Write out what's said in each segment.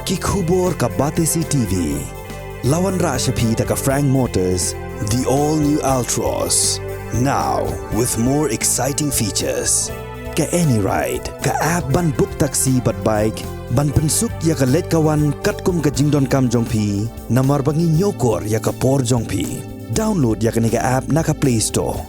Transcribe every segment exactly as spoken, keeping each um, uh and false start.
Ki khubor ka Batesi T V. La wanrah sha phi da ka Frank Motors, the all new Altroz. Now with more exciting features. Ka AnyRide, ka app ban book taxi bad bike, ban pynsuk ïa ka leit ka wan katkum ka jingdonkam jong phi, namar ba ngi ñiewkor ïa ka por jong phi. Download ïa kane ka app na ka Play Store.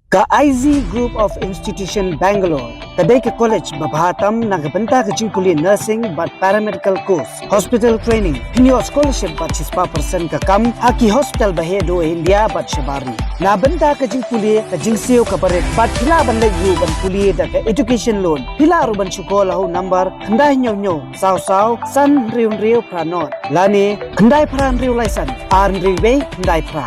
Ka I Z Group of Institution Bangalore ka dei ka college ba bha tam na ka bynta ka jingpule nursing bad paramedical course, hospital training, pynïoh scholarship bad shispah percent ka kam ha ki hospital ba heh duh India bad shabar ri. Na bynta ka jingpule ka jingsiew ka barit bad phi lah ban leit ruh ban pule da ka education loan. Phi lah ruh ban shukor ha u number khyndai hynñiew hynñiew saw saw san hynriew hynriew phra nod lane khyndai phra hynriew lai san ar hynriew wei khyndai phra.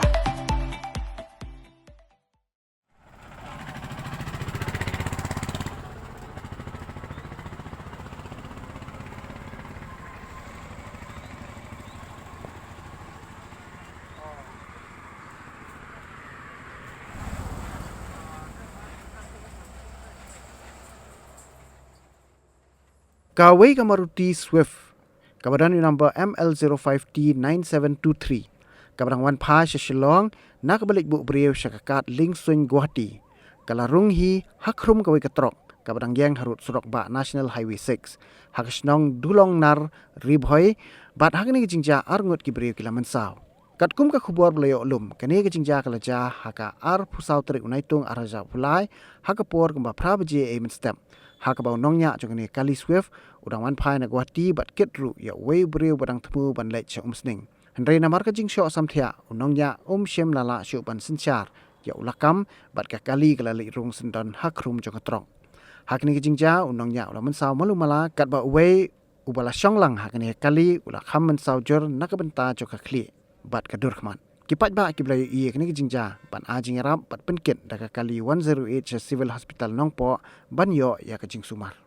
Kawei ka Maruti Swift kaba don ïa u number M L zero five T nine seven two three, kaba dang wan phai sha Shillong na kaba leit buh briew sha ka kad Liengsuiñ Guwahati, ka la rung hi ha khrum kawei ka trok kaba dang ïeng harud surok bah National Highway six, ha ka shnong Dulongnar, Ri Bhoi, bad ha kane ka jingjia ar ngut ki briew ki la mynsaw. Katkum ka khubor ba la ïoh lum, kane ka jingjia ka la jia ha ka arphew saw tarik u Naitung arhajar arphew lai, ha ka por kumba phra baje mynstep, ha kaba u nongñiah jong kane ka kali Swift u dang wan phai na Guwahati bad kit ruh ïa uwei u briew ba dang thmu ban leit sha Umsning. Hynrei namar ka jingshoh samthiah, u nongñiah um shym la lah shuh ban synshar ïa u lakam, bad ka kali ka la leit rung syndon ha khrum jong ka trok. Ha kane ka jingjia u nongñiah u la mynsaw malu mala, katba uwei uba la shong lang ha kane ka kali u la kham mynsaw jur na ka bynta jong ka khlieh bad ka dur khmat. Ki paidbah kiba la ïohi ïa kane ka jingjia ban ai jingïarap bad pynkit da ka kali one zero eight sha Civil Hospital Nongpoh ban ïoh ïa ka jingsumar.